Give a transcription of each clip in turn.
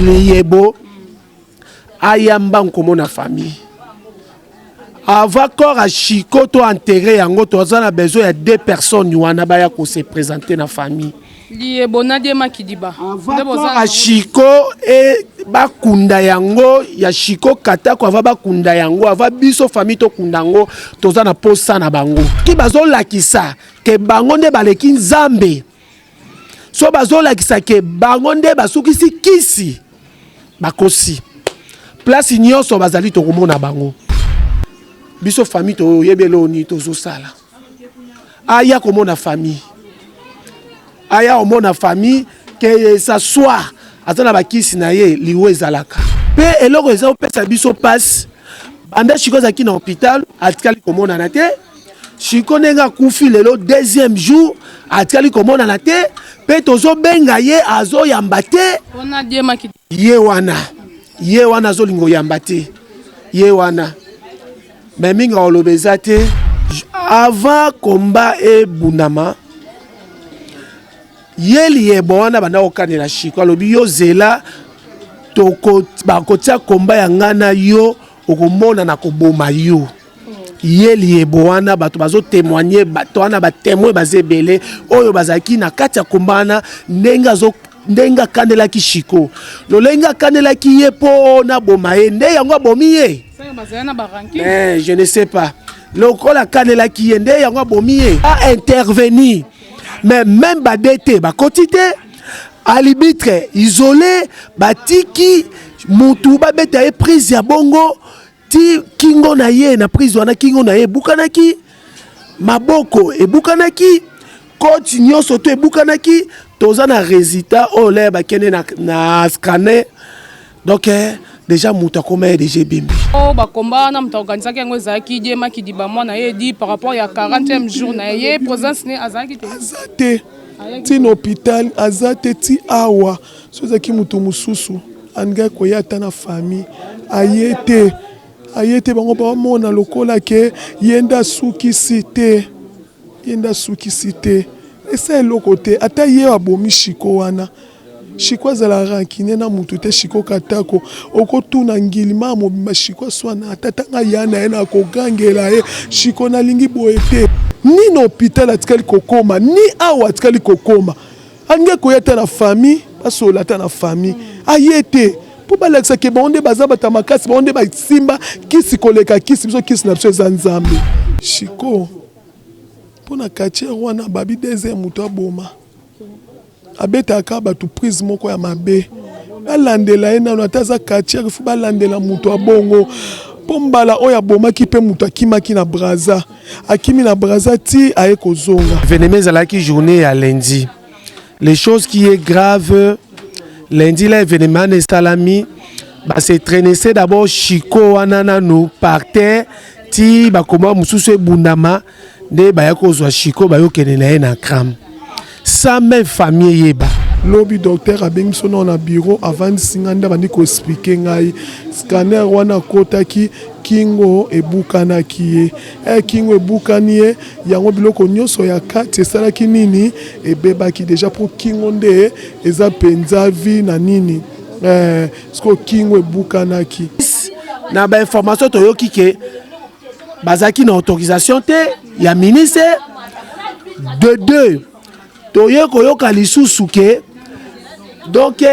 Liyebo aya mbangu komona famille avant corps ya Chico to enterrer yango, toza na besoin ya deux personnes wana baya ko se présenter na famille. Liyebo na Diema Kidiba. Avant corps ya Chico e bakunda yango ya Chico Katako, avant bakunda yango, avant biso famille tokunda yango, toza na posa na bango ki bazolakisa ke bango nde baleki Nzambe, so bazolakisa ke bango nde basukisi kisi, bakosi. Place nyonso bazali tokomona bango. Biso famille toyebi eloko nini tozosala. Aya komona famille, aya komona famille, ke s'asseoir, aza na bakisi na ye. Liwa ezalaka mpe eloko eza kopesa biso mpasi. Banda Chiko azalaki na hôpital, atikali komonana te. Chiko ndenge akufi lelo deuxième jour, atikali komonana te, mpe tozobenga ye, azoyamba te. Mpona Diema Kidiba. Ye wana, ye wana azolinga oyamba te, ye wana. Me mingi akoloba eza te. Avant combat ebundama, ye Liyebo wana banda kokanela Chiko, alobi: "Yo zela, bakotia combat ya ngai na yo, okomona na koboma yo." Ye Liyebo wana, bato bazotémoigner, bato wana batémoin baza ebele oyo bazalaki na kati ya combat wana, ndenge azo ndenge akandelaki Chiko, lolenge akandelaki ye mpo naboma ye, nde yango abomi ye. Saka bazali na baranki. Mais je ne sais pas, lokola akanelaki ye nde yango abomi ye, a intervenir, mais même badete bakoti te, arbitre isolé, batiki mutu babeta ye prise ya bongo ti kingo na ye. Na prise wana, kingo na ye ebukanaki, maboko ebukanaki, côtes nyonso to ebukanaki. Toza na résultat oyo lere bakende na scanner. Donc déjà moto akoma ye déjà ebembi. Oyo bacombat wana, moto aorganisaki yango ezalaki Diema Kidiba, mwana ye. Edi par rapport ya 40e jour na ye, présence ne azalaki te. Aza te ti na hôpital, aza te ti awa. So ezalaki moto mosusu, alingaki koya ata na famille. Aye te, aye te. Bango bamona lokola ke ye nde asukisi te, ye nde asukisi te. Esa eloko te. Ata ye abomi Chiko wana, Chiko azala rancune na mutu te. Chiko Katako, okotuna ngilima mobimba, Chiko aswana ata ntanga ya na ye na kogangela ye. Chiko nalingi boye te. Ni na hôpital atikali kokoma, ni awa atikali kokoma. Alingi koya ata na famille, basola ata na famille, aye te, mpo balakisaki bango nde baza bato ya makasi, bango nde basimba kisi koleka kisi. Biso kisi na biso eza Nzambe. Chiko mpo na quartier wana babi deuxième moto aboma, abetaka bato prise moko ya mabe. Balandela ye nano, ata aza quartier fu, balandela moto abongo, mpo mbala oyo abomaki mpe moto akimaki na Braza, akimi na Braza ti aye kozonga. Événement ezalaki journée ya lundi. Les choses qui est grave, lundi la événement wana esalami, base traînese d'abord Chiko wana nanu par terre ti bakoma mosusu ebundama, nde baya kozwa Chiko, bayokende na ye na cram sans même famille eyeba. Lobi docteur abengi biso nao na bureau, avandisi ngai nde abandi koexpliquer ngai scanner wana. Akotaki, kingo ebukanaki ye, kingo ebukani ye, yango biloko nyonso ya kati esalaki nini, ebebaki déjà, mpo kingo nde eza mpenza vi na nini, sikoyo kingo ebukanaki. Na bainformation toyoki ke bazalaki na autorisation te ya ministre de deux. Toye koyoka lisusu ke donc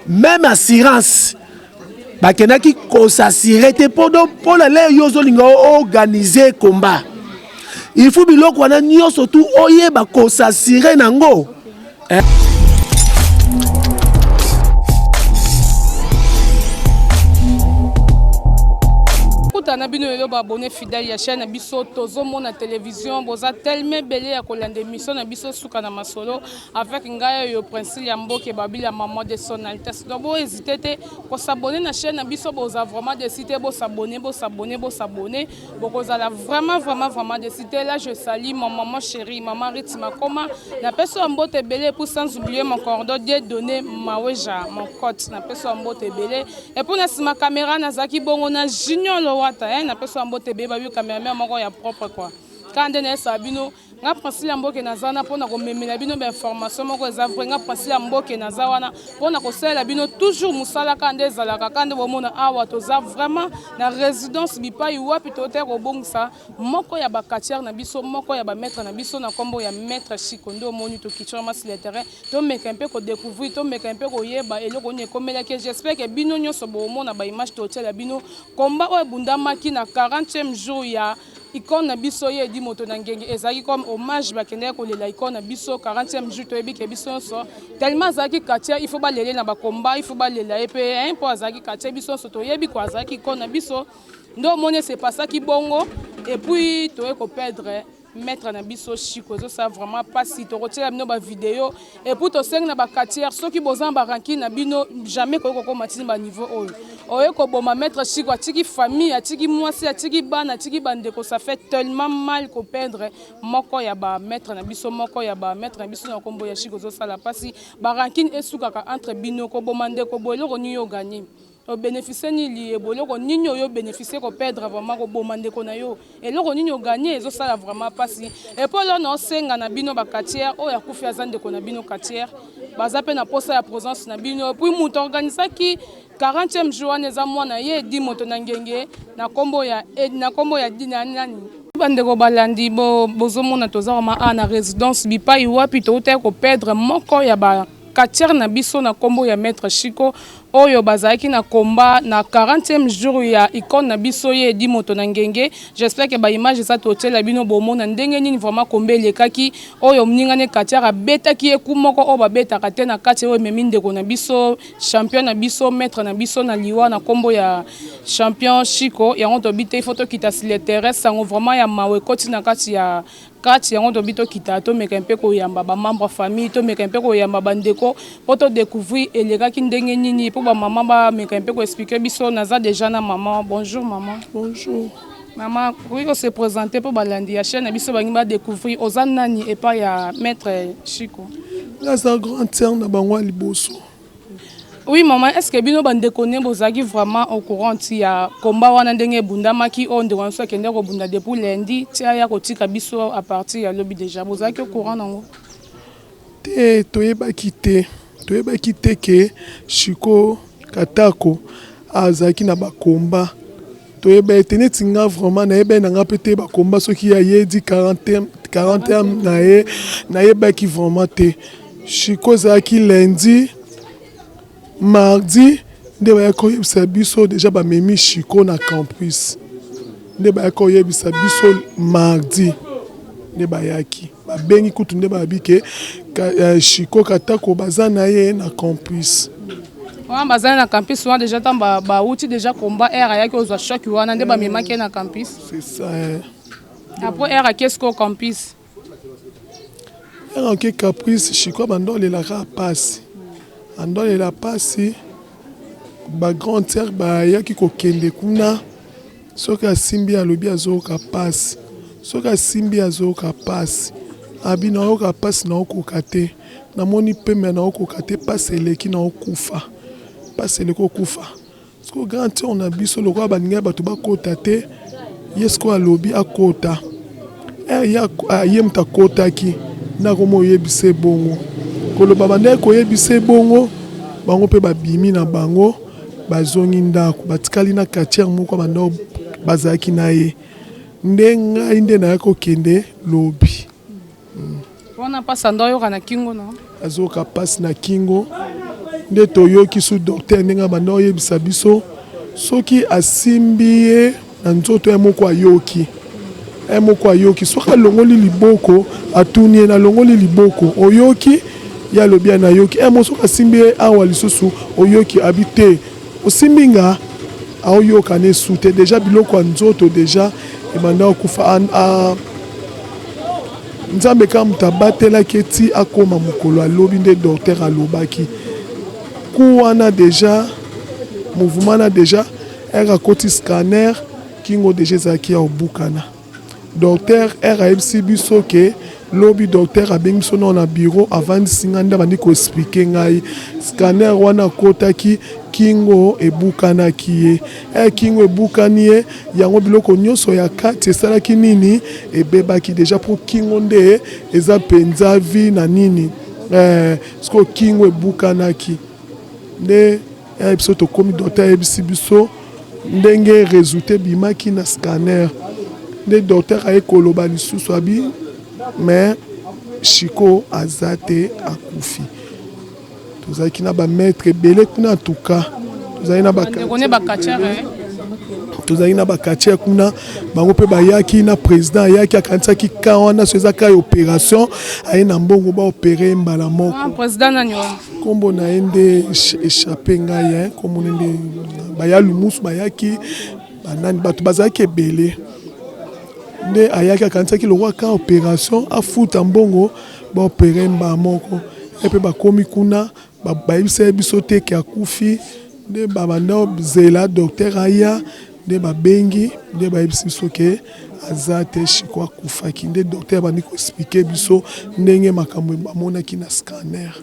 même assurance bakendaki kos'assurer te, mpo mpona lere yo ozolinga organiser combat, il faut biloko wana nyonso tu oyeba kos'assurer nango, eh. Kutana bino lelo, baabonnés fidèle ya chaîne na biso Tozomona Télévision, boza tellement ebele ya kolanda émission na biso Suka na Masolo avec ngai oyo Princile ya Mboke Babila, maman de son altesse. Donc bohésite te kos'abonner na chaîne na biso. Boza vraiment déçus te. Bos'abonner, bos'abonner, bos'abonner, bokozala vraiment, vraiment, vraiment déçus te. Là, je salue mon maman chérie, maman Rit Makoma, napesi yo mbote ebele. Et puis sans oublier mon cordon Dieu donné Maweja, mon cote, napesi yo mbote ebele. Et puis na nsima caméra nazalaki bongo na Junior Lowata, napesi yo mbote ebele. Babi cameraman moko ya propre quoi, kaka nde nayesaka bino. Nga Priscilla Mboke naza wana pona komemela bino ba information moko eza vrai. Nga Priscilla Mboke naza wana pona kosalela bino toujours mosala kaka nde ezalaka kaka nde bomona awa toza vraiment na résidence bipai wapi totaya kobongisa moko ya ba quartier na biso moko ya ba maître na biso na kombo ya maître Chico nde omoni tokiti vraiment sur le terrain tomeka mpe ko découvrir tomeka mpe koyeba eloko nini ekomelaki. J'espère que bino nyonso bomona ba image totiela bino combat oyo ebundamaki na 40e jour ya Icone na biso ye Eddy moto na ngenge ezalaki comme hommage bakendaki kolela icone na biso 40e jour toyebi ke biso nyonso tellement azalaki quartier il faut balele na ba combat il faut balela ye pe hein po azalaki quartier biso nyonso toyebi ko azalaki icone na biso nde omoni ese pasaki bongo et puis toye ko perdre maître na biso Chico ezosala vraiment pasi tokotiela bino ba video Et puis tosengi na ba quartier soki boza na ba rancune na bino jamais koki kokoma tini ba niveau oyo. Oye koboma maître Chico atiki famille, atiki mwasi, atiki bana, atiki bandeko ça fait tellement mal ko perdre moko ya ba maître na biso moko ya ba maître na biso na kombo ya Chico ezosala pasi. Ba rancune esukaka entre bino koboma ndeko boye eloko nini yo gagner? O beneficier nini liyebo eloko nini oyo beneficier ko perdre vraiment ko boma ndeko na yo eloko nini o gagner ezo sala vraiment pasi et puis alors na osenga na bino ba quartier oyo akufi aza ndeko na bino quartier baza pe na posa ya présence na bino et puis mutu organisaki 40e jour wana eza mwana ye edi moto na ngenge na kombo ya na kombo ya nani bandeko balandi bo bozomona toza vraiment awa na résidence bipai wapi toutaki ko perdre moko ya ba Catcheur na biso na kombo ya maitre Chico oyo bazalaki na combat na 40e jour ya icone na biso ye Eddy moto na ngenge. J'espère que ba images eza totiela bino bomona ndenge nini vraiment combat elekaki oyo moninga ne catcheur abetaki ye coup moko oyo babetaka te na kati oyo ememi ndeko na biso champion na biso maitre na biso na liwa na kombo ya champion Chico. Yango tobi te il faut tokita sur le terrain sango vraiment ya mawa ekoti na kati ya Kati yango tobi tokita tomeka mpe koyamba ba membre ya famille, tomeka mpe koyamba ba ndeko mpo to decouvrir elekaki ndenge nini mpo ba maman bameka mpe ko expliquer biso. Naza dejà na maman. Bonjour maman. Bonjour. Maman, okoki ko se presenter mpo balandi ya chaîne na biso balingi ba decouvrir oza nani epai ya maître Chico? Naza grande sœur na bango ya liboso. Oui maman, est-ce que bino ba ndeko ne bozalaki vraiment au courant ti ya combat wana ndenge ebundamaki oyo ndeko na biso akende kobunda depuis lundi ti aya kotika biso à partir ya lobi déjà bozalaki au courant nango? Te, toyebaki te, toyebaki te ke Chico Katako azalaki na ba combat toyeba ye te neti nga vraiment nayebaki na nga mpe te ba combat soki ya ye di 40 na ye nayebaki vraiment te. Chico ezalaki lundi mardi nde bayaki koyebisa biso deja bamemi Chico na campus nde bayaki koyebisa biso mardi nde bayaki babengi kutu nde bayebi ke eh, Chico Katako baza na ye na campus wana bazali na campus wana deja ntango bawuti deja combat air ayaki kozwa choc wana nde bamemaki ye na campus. C'est ça. Eh. Après air akei sikoyo campus. Air ake caprice Chico abanda olelaka pasi anda olela pasi ba grande sœur bayaki kokende kuna soki asimbi alobi azoyoka pasi soki asimbi azoyoka pasi abi nayoka pasi naokoka te namoni pema naokoka te pasi eleki naokufa pasi eleki okufa Sikoyo grand sœur na biso lokola balingaki bato bakota te, ye sikoyo alobi akota. Eh, ye, ah, ye moto akotaki nde akoma oyebisa ye bongo. Koloba bandaki koyebisa ye bongo, bango mpe babimi na bango bazongi ndako, batikali na quartier moko banda bazalaki na ye. Nde ngai nde nayaki kokende lobi. Wana pasi ando ayoka na kingo na. Azoyoka pasi na kingo nde toyoki su docteur ndenge abanda oyebisa biso soki asimbi ye na nzoto ye moko ayoki ye moko ayoki soki alongoli liboko atuni ye nalongoli liboko oyoki ye alobi ya nayoki ye moko soki asimbi ye awa lisusu oyoki abi te osimbi nga aoyoka ne su te deja biloko ya nzoto deja ebanda kokufa Nzambe kaka moto abatelaki ye ti akoma mokolo alobi nde docteur alobaki coup wana deja mouvement na deja heure akoti scanner kingo deja ezalaki ya obukana docteur heure ayebisi biso ke lobi docteur abengi biso nao na bureau avandisi ngai nde abandi ko expliquer ngai scanner wana akotaki. Kingo ebukanaki ye. Eh, kingo ebukani ye, yango biloko nyonso ya kati esalaki nini? Ebebaki deja, mpo kingo nde eza mpenza vi na nini. Eh, sikoyo kingo ebukanaki nde eh, biso tokomi docteur ayebisi biso ndenge resultat ebimaki na scanner, nde docteur aye koloba lisusu abi mais Chico aza te, akufi. Tozalaki na ba maître ebele kuna, en tout cas tozalaki na ba tozalaki na ba kuna, bango mpe bayaki na président ayaki, akanisaki ka wana so eza ka ya opération, aye na mbongo baopere mbala moko. Ah, président nani wana? Nkombo na ye nde échappe ngai, nkombo nde baya lumusu bayaki banani, bato bazalaki ebele. Nde ayaki akanisaki lokwa ka opération, afuta mbongo baopere mbala moko. Mpe bakomi kuna, bayebisa ye biso te ke akufi. Nde babanda zela docteur aya, nde babengi, nde bayebisi biso ke aza te, Chico akufaki. Nde docteur abandi koexpliquer biso ndenge makambo bamonaki na scanner.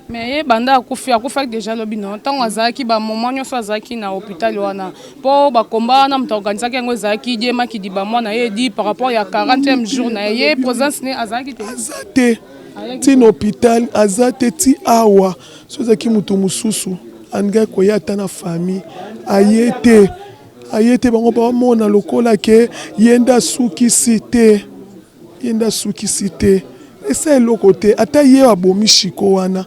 Mais ye banda akufi, akufaki déjà lobi no ntango azalaki bamoment nyonso azalaki na hôpital wana, mpo bakomba wana moto aorganisaki yango ezalaki die Makidiba mwana ye di par rapport ya 40e jour na ye, ye présence ne azalaki te. Aza te, ti na hôpital aza te, ti awa. So ezalaki moto mosusu alingaki koya ata na famille, aye te, aye te. Bango bamona lokola ke ye nde asukisi te, ye nde asukisi te, esa eloko te. Ata ye abomi Chico wana,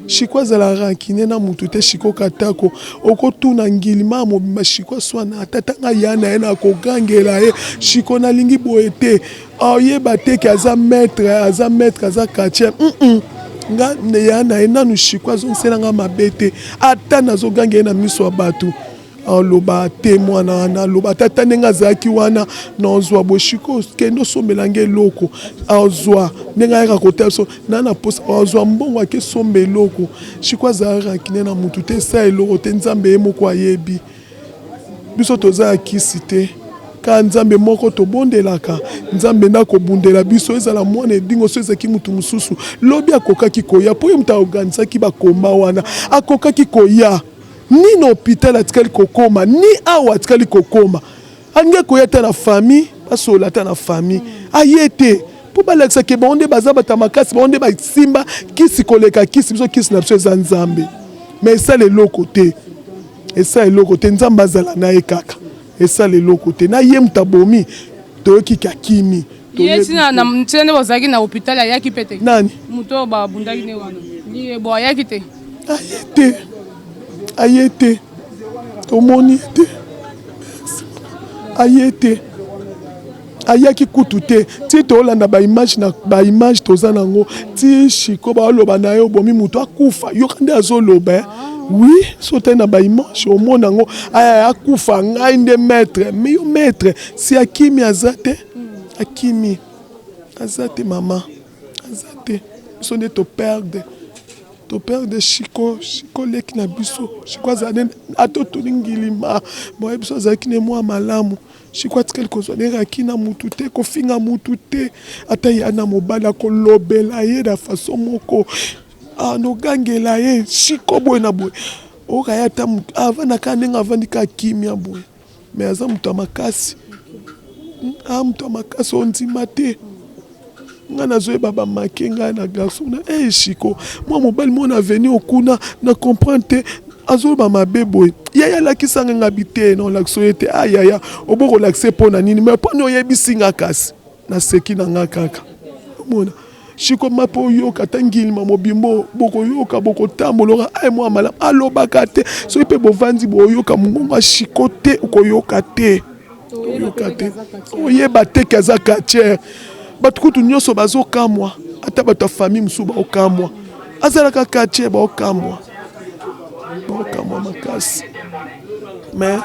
Chico azala rancune na mutu te. Chico Katako, okotuna ngilima mobimba, Chico aswana ata tanga ya na ye na kogangela ye Chico nalingi boye te, oyeba te ke aza maître, aza maître, aza quartier. Nga ya na ye nanu Chico azongisela nga mabe te, ata nazoganga ye na miso ya bato, aloba te mwana wana, aloba ata ata ndenge azalaki wana nazwa boye, Chico kende osombela nge eloko, azwa ndenge ayaka kotala biso na na posa, azwa mbongo ake somba eloko. Chico azala rancune na mutu te, esa eloko te. Nzambe ye moko ayebi, biso toza ya kisi te, ka Nzambe moko tobondelaka, Nzambe nde akobundela biso. Ezala mwana edingo, so ezalaki mutu mosusu lobi akokaki koya, mpo ye moto aorganisaki bakomba wana, akokaki koya ni na hôpital atikali kokoma, ni awa atikali kokoma. Alingi koya ata na famille, basola ata na famille, aye te, mpo balakisaki bango nde baza bato ya makasi, bango nde basimba kisi koleka kisi. Biso kisi na biso eza Nzambe, mais esala eloko te, esala eloko te. Nzambe azala na ye kaka, esala eloko te. Na ye moto abomi, toyoki kakimi. Ye ntina nde bozalaki na hôpital, ayaki mpe te? Nani? Moto oyo babundaki nde wana ye bo ayaki te? Aye te, aye te, tomoni te, aye te, ayaki kutu te. Ti tolanda baimage na baimage toza nango, ti Chico baoloba na ye obomi moto akufa, yoka nde azoloba. Oui, so otali na baimage omona yango, akufa, ngai nde maître. Mais yo maître si akimi, aza te, akimi, aza te, mama aza te. Biso nde toperdre, toperdre Chico. Chico leki na biso, Chico azala ata otuni ngilima boye, biso azalaki ne mwa malamu. Chico atikali kozwa nde raki na mutu te, kofinga mutu te, ata ya na mobali akolobela ye na façon moko, anogangela ye Chico boye na boye, oyoka ye ata avandaka ndenge avandi kaka kimia boye. Mais aza moto ya makasi, a moto ya makasi, ondima te. Ngai nazoyeba bamake ngai na garçon na e Chico mwa mobali mwana avenir okuna na comprendre te, azoloba mabe boye. Yaya alakisanga nga bi te, na olakisa oye te. Ah yaya, obo kolakisa mpo na nini? Mais mponi oyebisi nga, kasi naseki na nga kaka. Omona Chico ma mpo oyoka ata ngilima mobimbo, bokoyoka bokotambola ay mwa malamu alobaka te. Soki mpe bovandi boyoka mongongo ya Chico te, okoyoka te, oyoka te, oyeba te ke aza quartier. Bato kutu nyonso bazokamwa, ata bato ya famille mosusu baokamwa azalaka quartier, baokamwa, baokamwa makasi, mais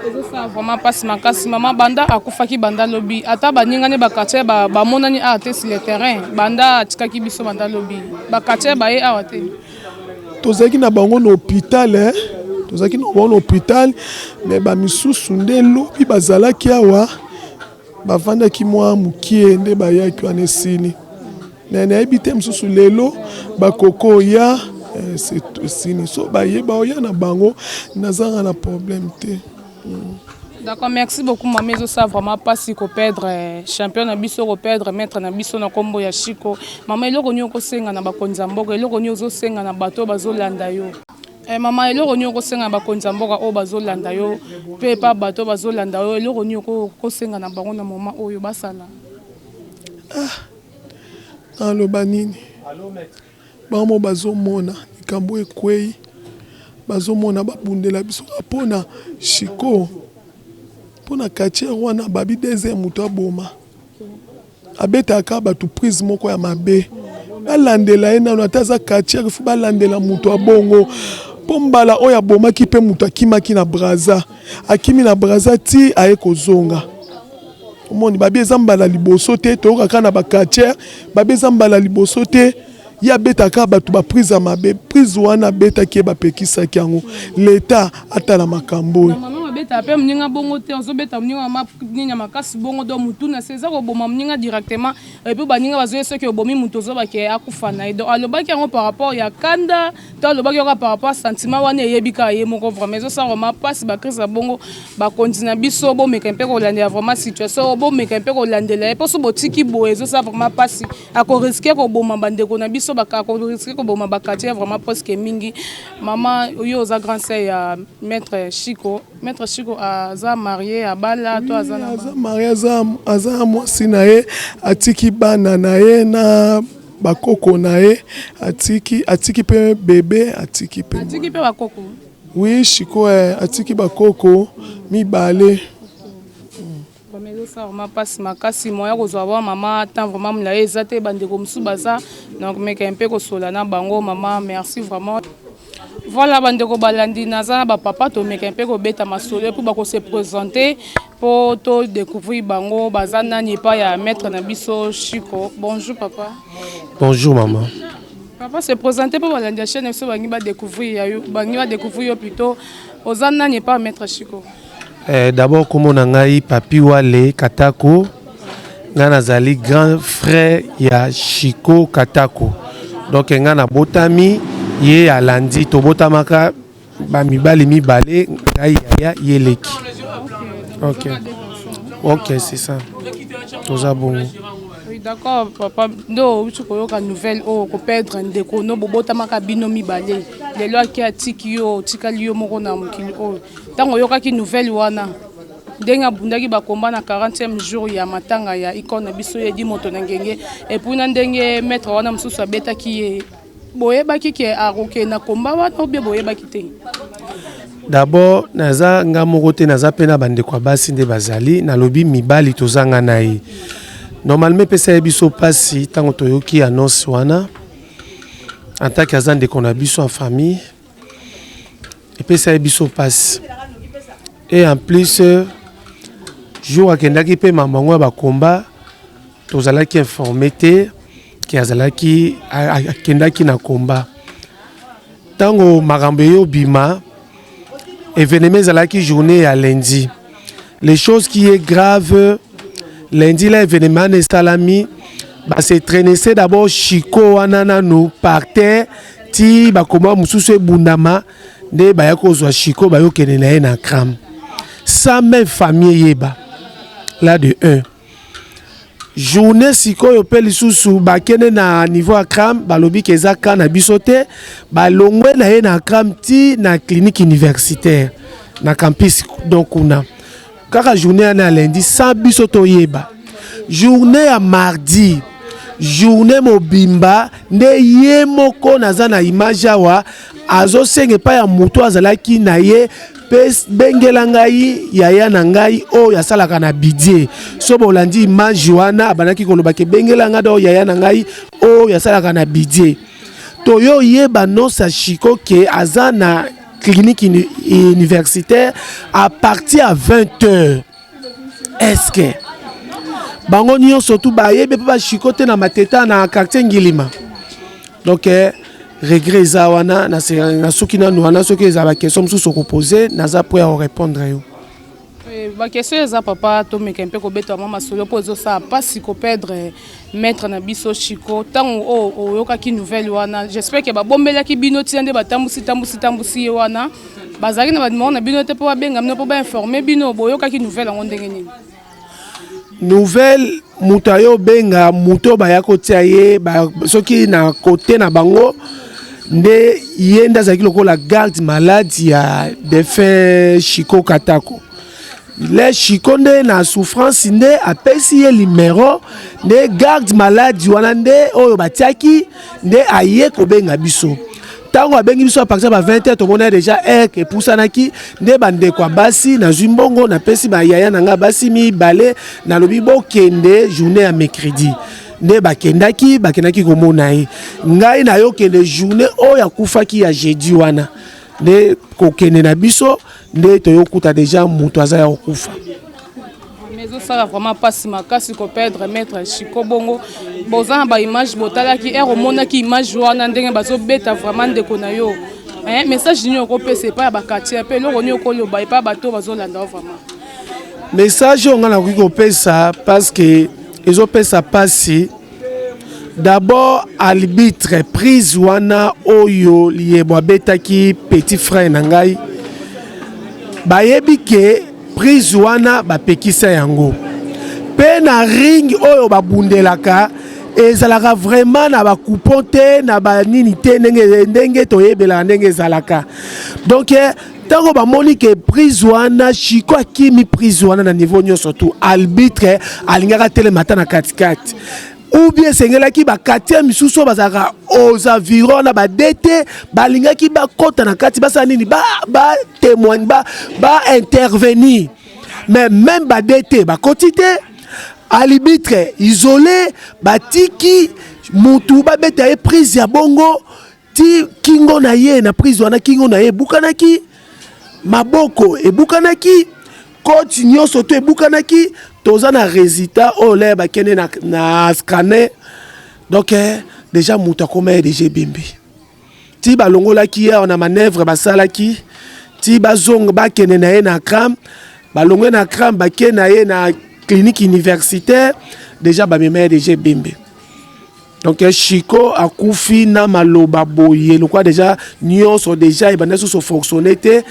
Ezosala vraiment mpasi makasi, mama. Banda akufaki, banda lobi, ata baningani baquartier bamonani awa te sur le terrain. Banda atikaki biso, banda lobi, baquartier baye awa te. Tozalaki na bango na hôpital, eh? Tozalaki na bango na hôpital, mais bamisusu nde lobi bazalaki awa, bavandaki mwa mokie nde bayaki wana esili. Me nayebi te mosusu lelo bakoko ya. Eh, sini so baye baoya na bango nazanga na problème te. D'accord, merci beaucoup mama. Ezosala vraiment mpasi koperdre champion na biso, koperdre maître na biso na nkombo ya Chiko. Mama, eloko nini okosenga na bakonzi ya mboka? Eloko nini ozosenga na bato oyo bazolanda yo? Mama, eloko nini okosenga na bakonzi ya mboka oyo bazolanda yo mpe epa bato oyo bazolanda yo? Eloko nini okosenga na bango na moma oyo basala? Naloba nini? Bango bazomona likambo ekwei, bazomona babundela biso kaka mpona Chiko, mpona quartier wana. Babi deuxième moto aboma, abetaka bato prise moko ya mabe. Balandela ye nano, ata aza quartier fu, balandela moto abongo, mpo mbala oyo abomaki mpe moto akimaki na Braza, akimi na Braza ti aye kozonga. Omoni, babi eza mbala liboso te. Toyokaka na baquartier, babi eza mbala liboso te. Ye abetaka bato baprise ya mabe. Prise wana abetaki ye, bapekisaki yango. Leta atala makambo oyo. Mama, babetaka mpe moninga bongo te. Ozobeta moninga nini ya makasi bongo, donc mutu na se eza koboma moninga directement. Et puis baninga bazoye, soki obomi motu, ozobake akufa na ye. Donc alobaki yango par rapport ya kanda to alobaki yoka par rapport ya sentiment wana, eyebi kaka ye moko. Vraiment ezosala vraiment mpasi, bacrise ya bongo. Bakonzi na biso, bomeka mpe kolandela vraiment situation oyo, bomeka mpe kolandela ye, mpo so botiki boye, ezosala vraiment mpasi. Akorisquer koboma bandeko na biso, akorisquer koboma baquartier vraiment presque mingi. Mama, yo oza grand sœur ya maître Chiko. Maître Chiko aza marié, abala to aza na? Aza marié, aza mwasi na ye, atiki bana na ye na bakoko na ye. Atiki mpe bebe, atiki mpe Atiki mpe bakoko? Oui, Chiko atiki bakoko mibale. Ezosala vraiment mpasi makasi. Moya kozwa ba mama temps vraiment molai eza te. Bandeko mosusu baza, donc meka mpe kosola na bango. Mama, merci vraiment. Voilà, bandeko balandi, naza na bapapa, tomeka mpe kobeta masolo mpo bakose présenter, mpo todécouvrir bango baza nani epai ya maître na biso Chiko. Bonjour papa. Bonjour maman. Papa, se présenter mpo balandi ya chaîne na biso bangi badécouvrir ya yo, bangi badécouvrir yo plutôt. Oza nani epai ya maître Chiko? D'abord kombo na ngai Papi Wale Katako. Ngai nazali grand frère ya Chiko Katako. Donc ngai nabotami, ye alandi. Tobotamaka bamibali mibale, ngai yaya, ye leki. Ok, c'est ça, toza bongo. Oui, d'accord papa. Nde outi koyoka nouvelle oyo, koperdre ndeko no bobotamaka bino mibale, lelo ake, atiki yo, otikali yo moko na mokili oyo. Ntango oyokaki nouvelle wana, ndenge abundaki bakomba na 40e jour ya matanga ya icone na biso Edi Moto na Ngenge, et puis na ndenge maître wana mosusu abetaki ye, boyebaki ke akokende na komba wana ou bien boyebaki te? D'abord naza nga moko te, naza mpe na bandeko ya basi nde bazali. Nalobi mibali, tozanga na ye. Normalement epesa ye biso mpasi ntango toyoki annonce wana. En tant que aza ndeko na biso en famille, epesa ye biso mpasi. Et en plus, jour akendaki mpe mambo yango ya bakomba, tozalaki informé te ke azalaki, akendaki na komba. Ntango makambo eyobima, événement ezalaki journée ya lundi. Les choses qui est grave, lundi la événement wana esalami, base traînese d'abord Chiko wana nanu par terre ti bakoma mosusu ebundama, nde baya kozwa Chiko, bayokende na ye na cram sans même famille eyeba. Là de 1 journée sikoyo mpe lisusu bakende na niveau ya cram, balobi ke eza ka na biso te. Balongwe na ye na cram ti na clinique universitaire na campus. Donc kuna kaka journée wana ya lundi, sans biso toyeba. Journée ya mardi, journée mobimba nde ye moko, naza na image awa, azosenga epai ya motu azalaki na ye mpe: "Bengela ngai yaya na ngai oyo asalaka na bidie." So bolandi image wana, abandaki koloba ke: "Bengela ngai do yaya na ngai oyo asalaka na bidie." Toyo oyeba annonce ya Chiko ke aza na clinique universitaire à partir ya 20 heures. Est-ce que bango nyonso tu bayebi mpe bashiko te na Mateta, na quartier Ngilima? Donc regret eza wana. Na soki nanu wana, soki eza baquestion mosusu okopose, naza po ya korépondre yo. Ba question eza papa, tomeka mpe kobeta mwa masolo mpo ezosala mpasi koperdre maître na biso Chico. Ntango oyo oyokaki nouvelle wana, j'espère ke babombelaki bino ntina nde batambusi tambusi tambusi ye wana, bazalaki na banimero na bino te mpo babenga bino mpo bainforme bino. Boyokaki nouvelle yango ndenge nini? Nouvelle, moto ayo obenga moto baya kotia ye soki na kote na bango nde ye nde azalaki lokola garde malade ya défunt Chico Katako. Le Chico nde na souffrance nde apesi ye limero nde garde malade wana nde oyo batiaki nde aye kobenga biso. Ntango abengi biso à partir ya ba 20 heures, tomoni déjà heure epusanaki nde bandeko ya basi. Nazwi mbongo, napesi bayaya na ngai basi mibale, nalobi bokende journée ya mercredi. Nde bakendaki komona ye. Ngai nayokende journée oyo akufaki ya jeudi wana nde kokende na biso nde toyokuta déjà moto aza ya kokufa. Mais ezosala vraiment mpasi makasi koperdre maître Chico bongo. Boza na baimage, botalaki ere omonaki image wana ndenge bazobeta vraiment ndeko na yo, message nini okopesa epai ya baquartier mpe eloko nini okoloba epai ya bato bazolanda yo vraiment? Message oyo ngai nakoki kopesa, parce que ezopesa mpasi, d'abord arbitre, prise wana oyo liyebo abetaki petit frère na ngai, bayebi ke prise wana bapekisa yango mpe na ring oyo babundelaka ezalaka vraiment na bacoupon te, na banini te, ndenge, ndenge toyebelaka ndenge ezalaka. Donc ntango bamoni ke prise wana Chico akimi prise wana na niveau nyonso tu, arbitre alingaka telema ata na katikati ou bien esengelaki baquartier misusu oyo bazalaka aux environs na badete balingaki bakɔta na kati, basala nini, batémoigne, baintervenir. Mais même badete bakɔti te, arbitre isolé, batiki mutu babeta ye prise ya bongo ti kingo na ye. Na prise wana kingo na ye ebukanaki, maboko ebukanaki, côte nyonso to ebukanaki. Toza na résultat oyo lere bakende na scanner. Donc déjà moto akoma ye déjà ebembe ti balongolaki ye awa na manœuvre basalaki ti bazonga, bakende na ye na cram, balongwe na cram, bakende na ye na clinique universitaire, déjà bamema ye déjà ebembe. Donc Chico akufi na maloba boye lokola déjà nyonso déjà ebanda susu fonctionne te.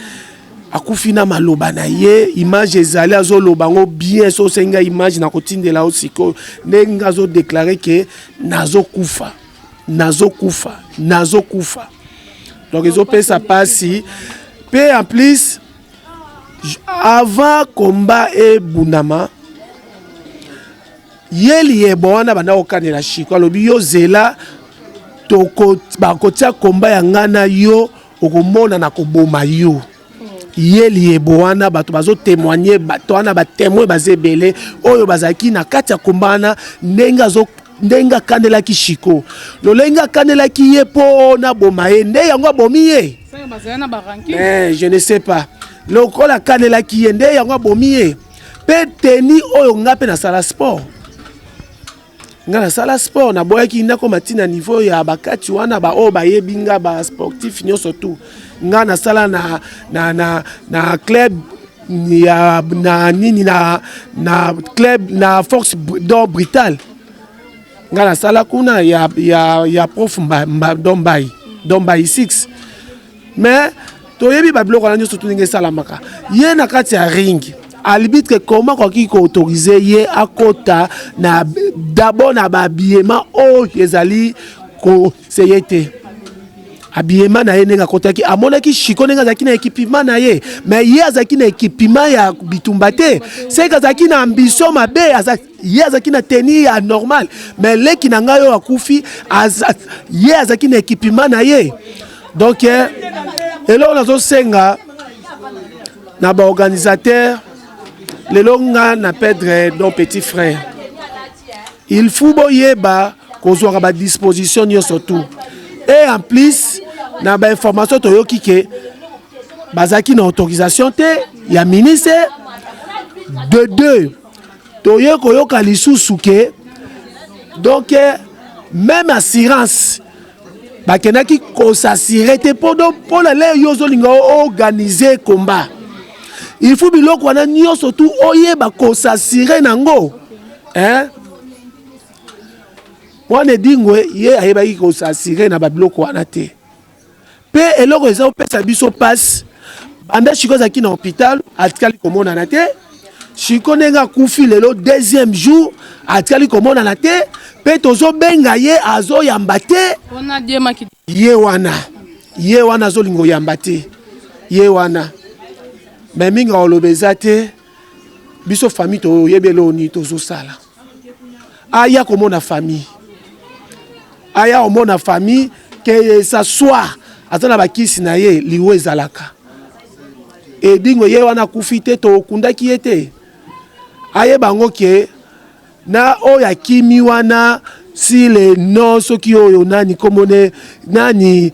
Akufi na maloba na ye, image ezali, azoloba yango bien. So osengi nga image, na kotindela yo sikoyo ndenge azodéclarer ke nazokufa, nazokufa, nazokufa. Donc ezopesa mpasi. Mpe en plus, avant combat ebundama, ye liyebo wana banda kokanela Chico, alobi yo zela, bakotia combat ya ngai na yo, okomona na koboma yo. Ye liyebo wana, bato bazotémoigne, bato wana batémoin baza ebele oyo bazalaki na kati ya combat wana, ndenge azo ndenge akandelaki Chico, lolenge akandelaki ye mpo naboma ye, nde yango abomi ye. Mais je ne sais pas, lokola akandelaki ye nde yango abomi ye. Mpe teni oyo nga mpe nasala sport, nga nasala sport, naboyaki nakoma ntina niveau ya bakati wana. Baoyo bayebi nga, basportif nyonso tu, nga nasala na club ya na nini, na club na Force d'or Brutal. Nga nasala kuna ya prof mba, mba, Dombai, Dombai 6. Mais toyebi babiloko wana nyonso tu ndenge esalamaka. Ye na kati ya ring, arbitre comment akoki koautoriser ye akota na d'abord na bahabillement oyo ezali koseye te? Habillement na ye ndenge akotaki, amonaki Chico ndenge azalaki na équipement na ye, mais ye azalaki na équipement ya bitumba te. Seke azalaki na ambition mabe. Ye azalaki na tenue ya normal, mais leki na ngai oyo akufi, ye azalaki na équipement na ye. Donc eloko nazosenga na baorganisateur, lelo nga na perdre don petit frère, il faut boyeba kozwaka badisposition nyonso tout. Et en plus, na bainformation toyoki ke bazalaki na autorisation te ya ministre de deux. Toye koyoka lisusu ke donc même assurance bakendaki kos'assurer te mpo mpona le yo ozolinga organiser combat. Il faut biloko wana nyonso tu oyeba kosasire nango, hein? Mwana Edingwe ye ayebaki kosasire na babiloko wana te. Mpe eloko eza kopesa biso mpasi, banda Shiko azalaki na hôpital, atikali komonana te. Shiko ndenge akufi lelo deuxième jour, atikali komonana te, mpe tozobenga ye, azoyamba te. Ye wana, ye wana azolinga oyamba te, ye wana. Me mingi akoloba eza te. Biso famille toyebi eloko nini tozosala. Aya komona famille, aya komona famille, ke s'asseoir, aza na bakisi na ye. Liwa ezalaka. Edingo ye wana akufi te, tokundaki ye te. Ayeba yango ke na oyo akimi wana, si le non, soki oyo nani, komone nani,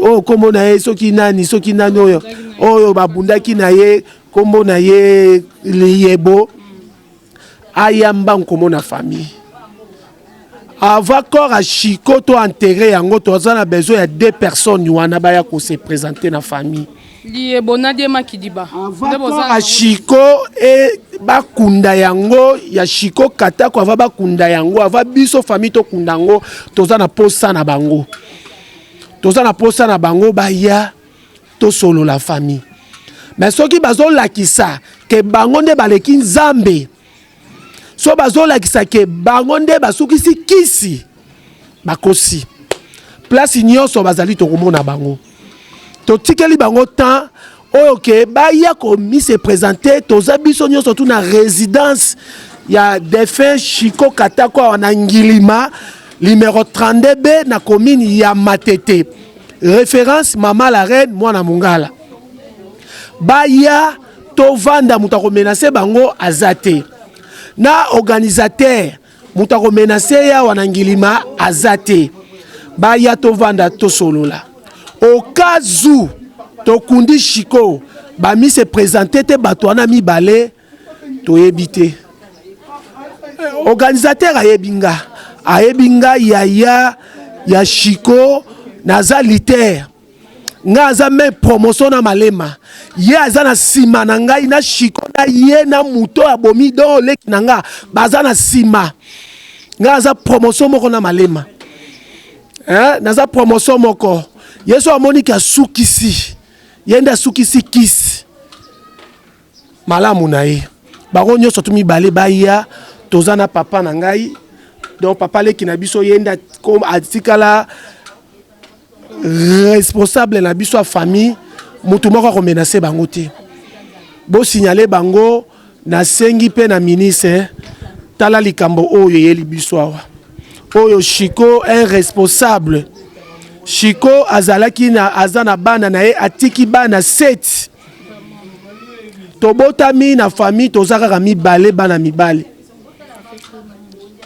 oyo kombo na ye soki nani, soki nani, oyo babundaki na ye, kombo na ye Liyebo, aya mbangu komona famille avant corps ya Chiko to enterré yango. Toza na besoin ya deux personnes wana baya kose présenter na famille. Liyebo na Diema Kidiba. Avant corps ya Chiko e bakunda yango, ya Chiko Katako, avant bakunda yango, avant biso famille tokunda yango, toza na posa na bango, toza na posa na bango baya tosolola famille. Mais soki bazolakisa ke bango nde baleki Nzambe, so bazolakisa ke bango nde basukisi kisi, bakosi. Place nyonso bazali, tokomona bango. Totikeli bango temps oyo ke baya komise présenter. Toza biso nyonso tu na résidence ya défunt Chiko Katako awa na Ngilima, numéro 32B, na commune ya Matete, référence Mama la Reine Mwana Mongala. Baya tovanda, moto akomenacer bango aza te. Na organisateur, moto akomenacer ye awa na Ngilima aza te. Baya tovanda, tosolola. Au cas où tokundi Chiko, bamise présenter te, bato wana mibale toyebi te. Organisateur ayebi nga, ayebi nga yaya ya Chiko, naza liter nga, aza me promotion na Malema. Ye aza na nsima na ngai na Chiko na ye na moto abomi don leki na nga, baza na nsima. Ngai aza promotion moko na Malema, eh, naza promotion moko. Ye so amoniki asukisi, ye nde asukisi kisi malamu na ye. Bango nyonso tu mibale baya. Toza na papa na ngai, donc papa leki na biso, ye nde atikala responsable na biso ya famille. Motu moko akomenacer bango te, bosignale bango. Nasengi mpe na ministre, tala likambo oyo eyeli biso awa. Oyo Chiko, un responsable Chiko azalaki na, aza na bana na ye, atiki bana 7. Tobotami na famille, toza kaka mibale, bana mibale.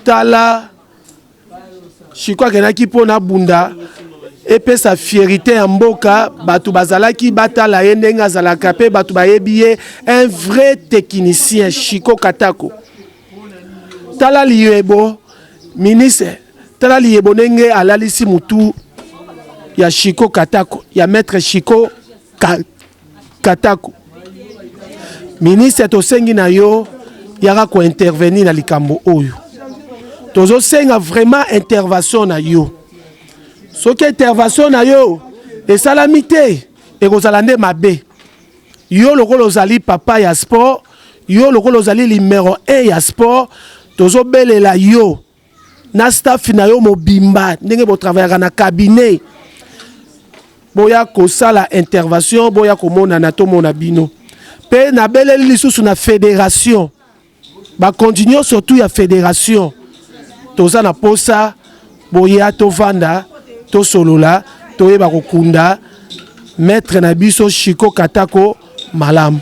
Tala, Chiko akendaki mpo na bunda epesa fierté ya mboka. Bato bazalaki batala ye ndenge azalaka, mpe bato bayebi ye un vrai technicien, Chiko Katako. Tala Liyebo, ministre, tala Liyebo ndenge alalisi mutu ya Chiko Katako, ya maître Chiko Katako. Ministre, tosengi na yo, yaka kointervenir na likambo oyo. Tozosenga vraiment intervention na yo. Soki intervention na yo esalami te, ekozala nde mabe. Yo lokola ozali papa ya sport, yo lokola ozali numéro 1 ya sport, tozobelela yo na staff na yo mobimba, ndenge botravaillaka na cabinet, boya kosala intervention, boya komonana, tomona bino. Mpe nabeleli lisusu na fédération, bakonzi nyonso tu ya fédération, toza na posa boya tovanda, tosolola, toyeba kokunda maître na biso Chiko Katako malamu.